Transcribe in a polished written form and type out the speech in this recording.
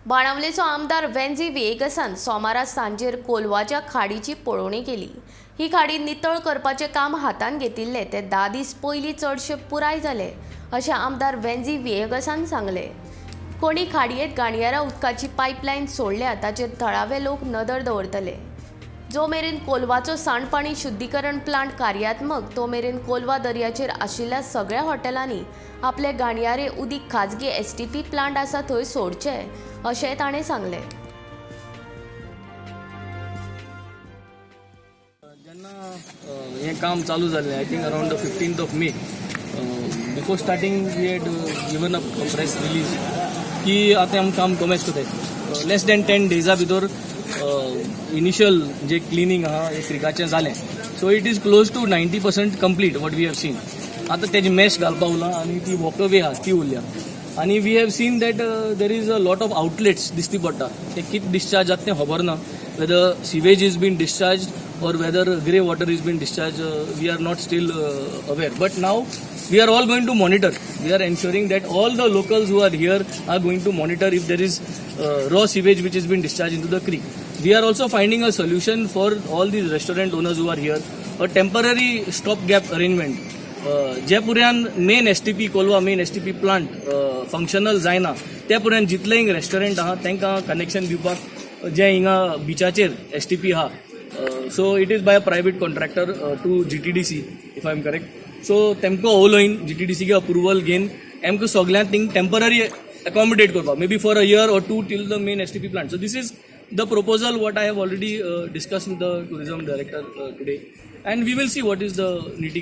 बाणावलेचो आमदार वेन्झी व्हिएगसान सोमारा सांजेर कोलवाच्या खाडीची पळोवणी केली. ही खाडी नितळ करपाचें काम हातांत घेतिल्लें ते 10 दीस पयलीं चडशे पुराय जाले अशें आमदार वेन्झी व्हिएगसान सांगलें. कोणी खाडयेंत घाणयाऱ्या उदकाची पायपलायन सोडल्या ताचेर थळावे लोक नदर दवरतले. जो मेरेन कोलवाचो सांडपाणी शुद्धीकरण प्लांट कार्यात्मक तो मेरेन कोलवा दर्याचेर आशिल्ल्या सगळ्या हॉटेलांनी आपले घाणयारे उदीक खाजगी एसटीपी प्लांट आसा थंय सोडचे अशें ताणें सांगलें. जेन्ना हें काम चालू जाल्लें, I think around the 15th of May, before starting we had given a press release की आतां आमी काम कमेन्स करताय. लेस दॅन 10 डेजा भितर इनिशियल जे क्लिनींग आहा हे क्रिकाचें जालें. So it is close to 90% complete, what we have seen. आतां तेजी मॅश घालपा उरला आनी ती वॉकवे आहा ती उरल्या आनी we have seen that there is a lot of outlets दिसती पडटा. ते कितें डिस्चार्ज जाता तें खबर ना, whether sewage is been discharge or whether grey water is been discharged, we are not still aware. But now we are all going to monitor. We are ensuring that all the locals who are here are going to monitor if there is raw sewage which has been discharged into the creek. We are also finding a solution for all these restaurant owners who are here, a temporary stopgap arrangement. J पुऱ्यान main STP, Colva main STP plant functional जायना त्या पुऱ्यान जितले हिंग restaurant आहा तांकां connection दिवपाक जे हिंगा बिचाचेर STP आहा, so it is by a private contractor to GTDC, if I am correct. So तेमकां उलोवन जीटीडीसी अप्रुवल घेवन आमकां सगल्यांक थिंग टेम्पररी accommodate करपाक, maybe for a year or two, till the main STP plant. So this is the proposal what I have already discussed with the tourism director today, and we will see what is the nitty